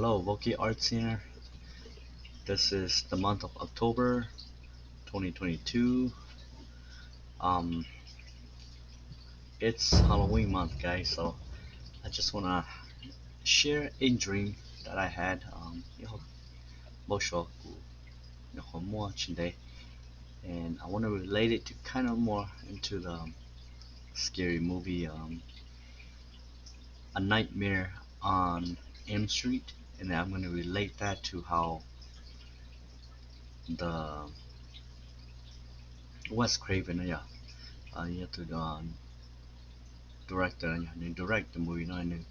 Hello, Voki Art Center. This is the month of October, twenty twenty-two. Um, it's Halloween month, guys. So I just wanna share a dream that I had. Um, npau suav kuv nyuam qhuav muaj tsis ntev, and I wanna relate it to kind of more into the scary movie, um, A Nightmare on Elm Street, and then I'm gonna relate that to how the Wes Craven na yom, yog tus director, nws direct movie no, nws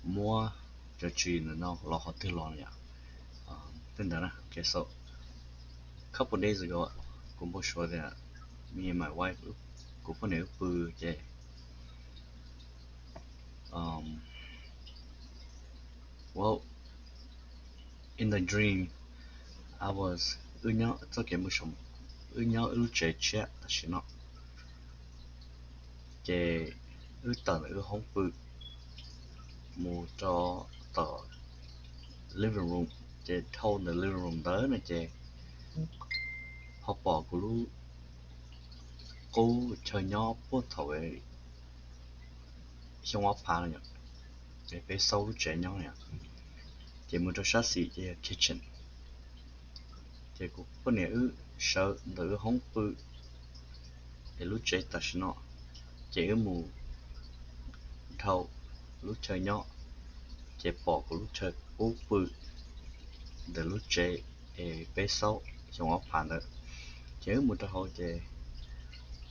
muab cov tsis no los qhov twg los yom. Tej ntawd na. Okay, so couple days ago, kuv npau suav tias me and my wife, kuv poj niam wb pw ces, um, well, in the dream, I was, wb nyob txoj kev npau suav, wb nyob wb lub tsev tshiab tam sim no, ces wb tawm ntawm wb hoob pw mus rau tom living room, ces dhau ntawm living room ntawd no ces ho pom kuv lub qub chaw nyob puag thaum xyoo ob phav no yom, es peb xaub lub tsev nyob yom, ces mus rau sab xis ces yog kitchen. Ces kuv poj niam wb sawv ntawm wb hoob pw, es lub tsev tam sim no, ces wb mus dhau lub chaw nyob, ces pom kuv lub chaw qub pw ntawm lub tsev es peb xaub xyoo ob phav ntawd. Ces wb mus rau hauv ces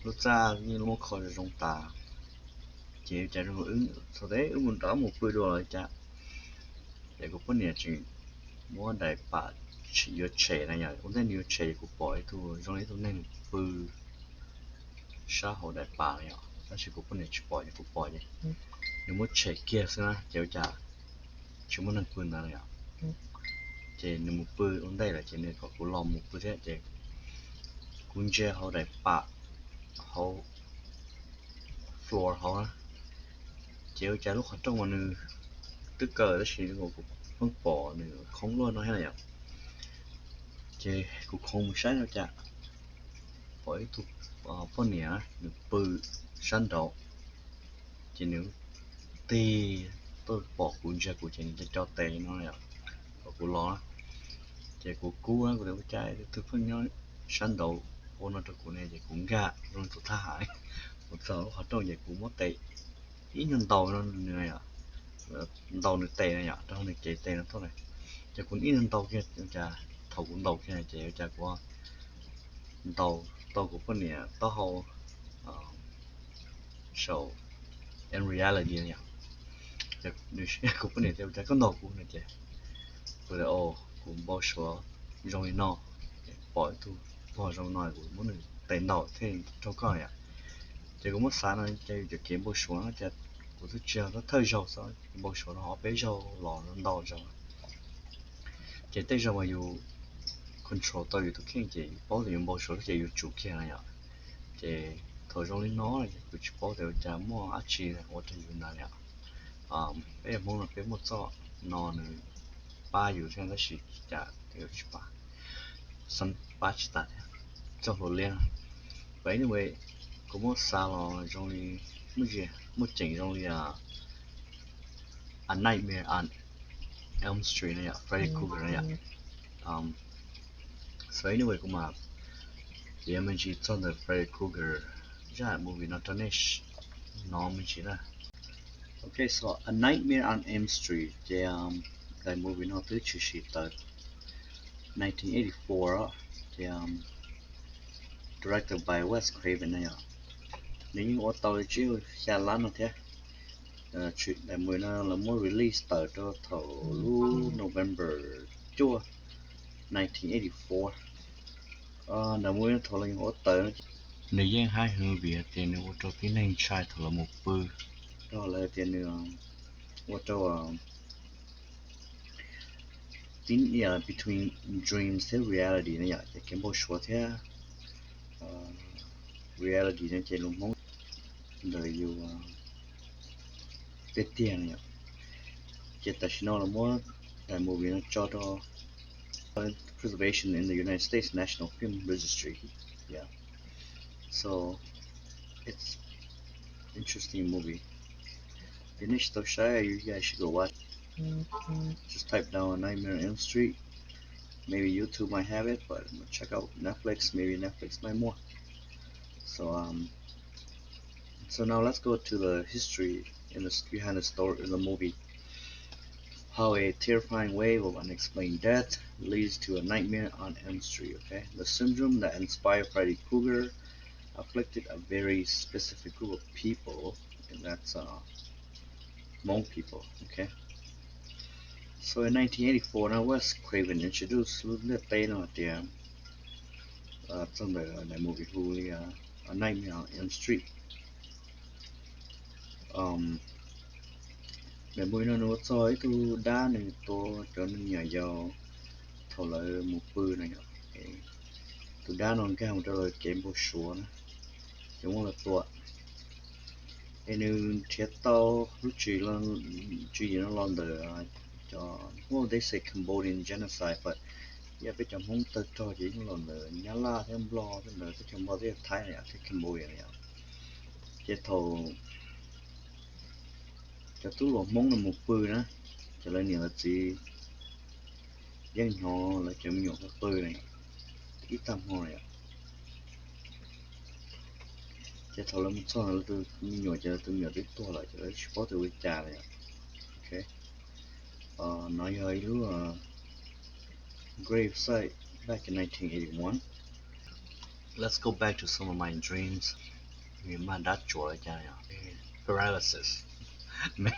lub txaj yeej muab kho zoo tas, ces cas zoo wb txog teb wb mus rov mus pw dua los cas, ces kuv poj niam tseem muab daim pam yuav tshem na yom, ua ntej nws yuav tshem kuv pom ib tug zoo li ib tug neeg pw sab hauv daim pam na yom, tab sis kuv poj niam tsis pom ces kuv pom ces nws muab tshem kiag xwb na, ces ua cas tsis muaj neeg pw ntawd na yom. Ces nws mus pw ua ntej lawm ces nws kom kuv los mus pw thiab ces kuv ntsia hauv daim pam hauv floor hauv na, ces ua cas lub qhov rooj mas nws twb kaw tab sis kuv pheej pom nws khoob luaj no thiab na yom. Ces kuv khoov mus saib no cas pom ib tug poj niam nws pw sab nraud, ces nws tig tuaj pom kuv ntsia kuv ces nws co co tes no yom, kom kuv los. Ces kuv kub na, kuv tias ua cas tus twg pheej nyob sab nraud ua no rau kuv ne, ces kuv nkag zoo tus thab ham, kuv txog lub qhov rooj ces kuv muab tes ib nyuag ntaus no nws, ntaus nws tes na yom, rau nws cev tes no tuaj na. Ces kuv ib nyuag ntaus kiag, cas thaum kuv ntaus kiag ces ua cas kuv ntaus tau kuv poj niam taub hau saum in reality na yom. Kuv poj niam tias ua cas koj ntaus kuv no ces kuv tias kuv npau suav zoo li no, pom ib tug pog zoo no kuv muab nws tes ntaus thiaj raug koj yom. Ces kuv muab xav no ces yus cov kev npau suav no cas kuv twb tsis yog thawj zaug xwb, npau suav no ho peb zaug los ntau zaus. Ces tej zaum mas yus control tau yus tus kheej ces yus paub tias yus npau suav ces yus tsum kiag na yom. Ces thaum zoo li no ces kuv tsis paub tias ua cas muaj dab tsi ua rau yus ntawd yom. Peb Hmoob no peb muaj txoj no nws pab yus thiab tab sis cas yus tsis pab, pab tsis tas thiab, txoj hlua liab no. But anyway, kuv muab xav los zoo li, muaj ceem zoo li A Nightmare on Elm Street na yom, Freddy Krueger na yom. So anyway, kuv mam piav me ntsis txog ntawm Freddy Krueger zaj movie no rau nej hnov me ntsis na. Okay, so A Nightmare on Elm Street ces daim movie no twb tshwm sim tawm nineteen eighty-four, ces directed by Wes Craven na yom. Nws yeej ua tau li tsib xya lab no thiab. Daim movie no lawv muab release tawm rau thaum lub November cuaj, nineteen eighty-four. Daim movie no thaum lawv ua tawm, nws yeej haib heev vim tias nws ua rau tib neeg ntshai thaum lawv mus pw. Rau lawv tias nws ua rau tib, between dreams thiab reality na yom, ces kev npau suav thiab reality no ces lus Hmoob ntawm yus tiag tiag na yom. Ces tam sim no los muab daim movie no tso rau preservation in the United States National Film Registry. Yeah. So it's interesting movie. If nej tsis tau saib, you guys should go watch. Just type down Nightmare on Elm Street. Maybe YouTube might have it, but check out Netflix. Maybe Netflix might more. So um, so now let's go to the history in the behind the story in the movie. How a terrifying wave of unexplained death leads to a nightmare on Elm Street. Okay, the syndrome that inspired Freddy Krueger afflicted a very specific group of people, and that's uh, Hmong people. Okay, so in nineteen eighty-four, now Wes Craven introduced lub ntiaj teb no tias txog ntawm daim movie hu li uh, A Nightmare on Elm Street. Daim movie no nws ua txog ib tug dab nws tua cov me nyuam yaus thaum lawv mus pw no. Tus dab no nkag mus rau lawv kev npau suav na, ces muab lawv tua. Es nws nrhiav tau lub tswv yim no los ntawm cov, what they say, Cambodian genocide, but yog peb cov Hmoob tawg rog ces yeej los ntawm Nyab Laj thiab Nplog thiab ntawd, teb chaws Nplog thiab Thaib no yom, thiab Cambodia no yom. Ces thaum cov tub hluas Hmoob no mus pw na, ces lawv niam lawv txiv yeej hnov lawv cov me nyuam pw na, ib tag hmo na yom. Ces thaum lawv mus txog ntawd, lawv tus me nyuam ces lawv tus me nyuam twb tuag lawm, ces lawv tsis paub tias ua li cas li. Ok, no yog ib lub grave site back in nineteen eighty-one. Let's go back to some of my dreams. Nws mas dab tsuas li cas, paralysis, me,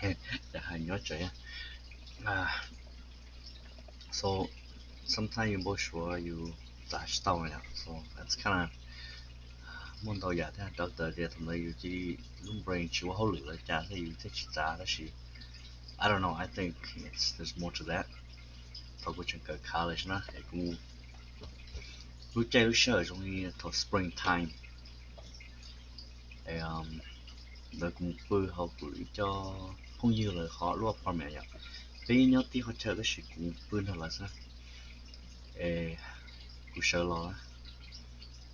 hais nyob tsev. So sometimes yus npau suav yus txav tsis tau na, so that's kind of, muaj ntau yam thiab. Doctor tias thaum ntawd yus cia li lub brain tsis ua hauj lwm los cas thiab yus thiaj tsis txav, tab sis I don't know, I think it's, there's more to that. Thaum kuv tseem kawm college na, es kuv, lub caij lub sij hawm zoo li thaum spring time, es ntawd kuv mus pw hauv kuv ib co phooj ywg lawv qhov lub apartment yom. Peb nyob tib qhov chaw tab sis kuv mus pw nrog lawv xwb. Es kuv sawv los,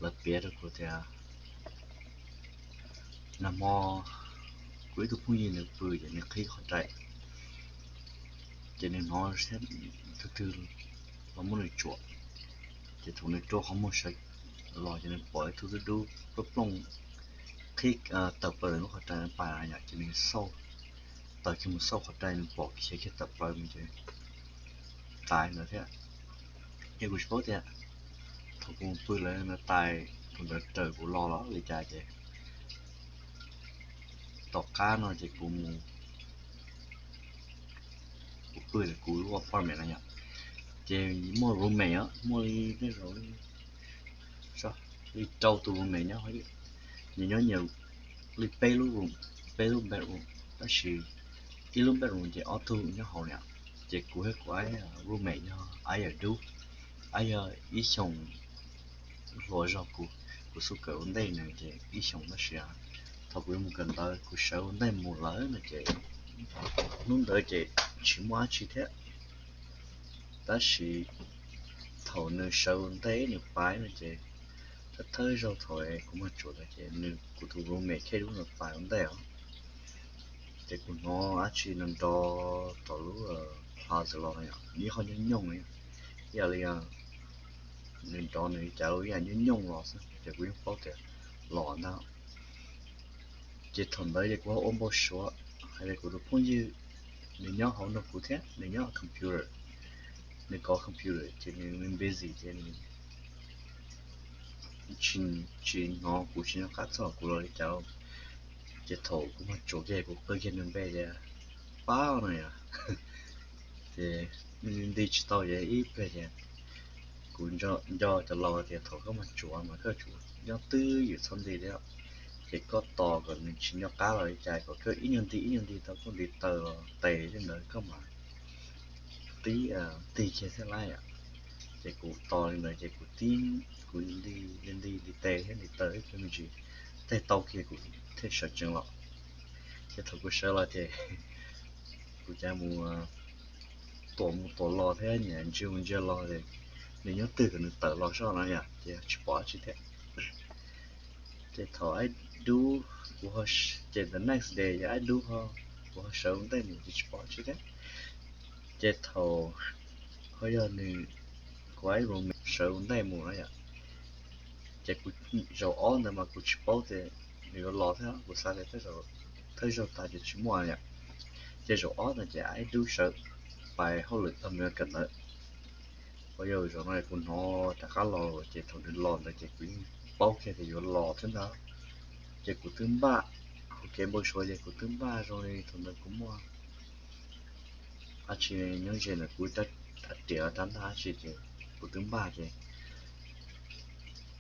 lawv piav rau kuv tias nag hmo kuv ib tug phooj ywg nws pw ces nws qhib qhov rais, ces nws hnov thiab tus twg los muab nws tsuam. Ces thaum nws rua qhov muag sawv los ces nws pom ib tug dub dub plooj plooj qhib tawm plaws lub qhov rais pais yom, ces nws xauj, taws kiag mus xauj qhov rais, nws pom khiav kiag tawm plaws mus ces tais ntawd thiab. Ces kuv tsis paub tias thaum kuv mus pw lawv tais, tus ntawd raws kuv los los li cas ces tom qab no ces kuv mus, kuv pw ntawm kuv lub apartment no yom, ces muaj roommate os, muaj li tej zaum li rau tus roommate nyob, nws nyob nyias li peb lub room, peb lub bedroom, tab sis ib lub bedroom ces ob tug nyob hauv na. Ces kuv thiab kuv roommate yog ib yam dub, ib yog ib xyoos hluas zog kuv, kuv xub kawm ua ntej nws ces ib xyoos, tab sis thaum kuv yuav mus kawm ntawv kuv sawv ua ntej mus lawm no ces hnub ntawd ces tsis muaj dab tsi thiab. Tab sis thaum nws sawv ua ntej nws pais no ces thawj thawj zaug thaum kuv mag tsuam ntawd ces nws, kuv tus roommate Kheej Dub no pais ua ntej os, ces kuv hnov dab tsi nrov nrov rau lub closet los no, ib qho nyooj nyooj, ib yam li nws nrov nws li cas los ib yam nyooj nyooj los xwb ces kuv yeej paub tias los ntag. Ces thaum ntawd ces kuv ho ua npau suav hais tias kuv tus phooj ywg nws nyob hauv nrog kuv thiab nws nyob computer, nws kov computer ces nws busy ces nws tsis, tsis hnov kuv, tsis nco qab txog kuv los li cas. Ces thaum kuv mag tsuam kiag kuv qw kiag nws npe tias Pab no yom, ces nws nti tsis tau ces ib pliag ces kuv nco cov laus tias thaum koj mag tsuam mas koj tsum nyob twj ywm txhob nti thiab, ces koj tos kom nws tsis nco qab los li cas kom koj ib nyuag nti ib nyuag nti tau koj ntiv taw los tes li ntawd koj mam tib tig kiag thiab lawm yom. Ces kuv tos li ntawd ces kuv tib, kuv nti, nti ntiv tes thiab ntiv taw ib pliag me ntsis, tes tau kiag kuv thiaj sawv tsees los. Ces thaum kuv sawv los ces kuv cav mus tuam mus tuam los thiab nyiam ntsia mus ntsia los, nws nyob twg kom nws tawm los soj no yom, ces tsis pom dab tsi thiab. Ces thaum ib dub, ces the next day yog ib dub ho, kuv ho sawv ua ntej mus ces tsis pom dab tsi thiab. Ces thaum ho yog nws, kuv ib roommate sawv ua ntej mus no yom, ces kuv, zaum ob ntawd mas kuv tsis paub tias nws yuav los thiab, kuv xav tias thawj zaug tas ces tsis muaj yom. Ces zaum ob ntawd ces ib dub sawv pais hauj lwm tag America ntawd, uas yog zaum no kuv hnov rov qab los ces thaum nws los ntawd ces kuv yeej paub kiag tias yuav los thiab ntag. Ces kuv twb npaj, kuv kev npau suav ces kuv twb npaj zoo li thaum ntawd kuv muaj dab tsi nyob ze ntawm kuv, rab riam rab ntaj dab tsi ces kuv twb npaj ces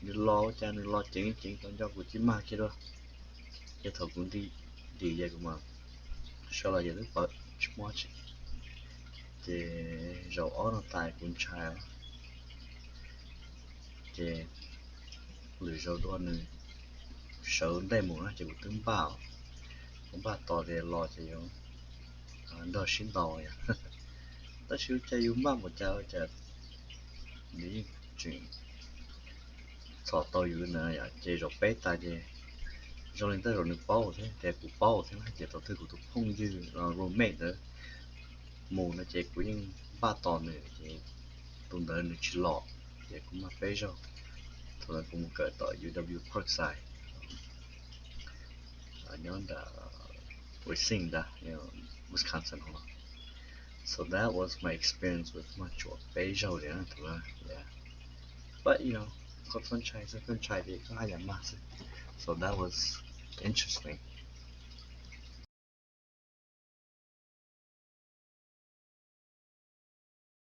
nws los ua cas nws los ceev ceev tau nco kuv tsis mag kiag dua. Ces thaum kuv nti dim ces kuv mam sawv los ces twb pawv tsis muaj dab tsi. Ces zaum ob no tas kuv ntshai, ces lwm zaus dua nws sawv ntej mus no ces kuv twb npaj, kuv npaj tos tias los ces yuav nrog sib ntaus yom. Tab sis ua cas yus npaj npaum cas ua cas nws yeej tseem txhom tau yus ntawd yom. Ces zaum peb tas ces zoo li tej zaum nws paub thiab tias kuv paub thiab na, ces thaum twg kuv tus phooj ywg los roommate ntawd mus no ces kuv yeej npaj tos nws ces tus ntawd nws tsis los, ces kuv mag peb zaug. Thaum ntawd kuv mus kawm tom U W Parkside, nyob ntawm Racine ntag, Wisconsin no. So that was my experience with mag tsuas peb zaug li na thaum ntawd. But you know, koj txhob ntshai xwb, koj ntshai ces koj haj yam mag xwb. So that was interesting.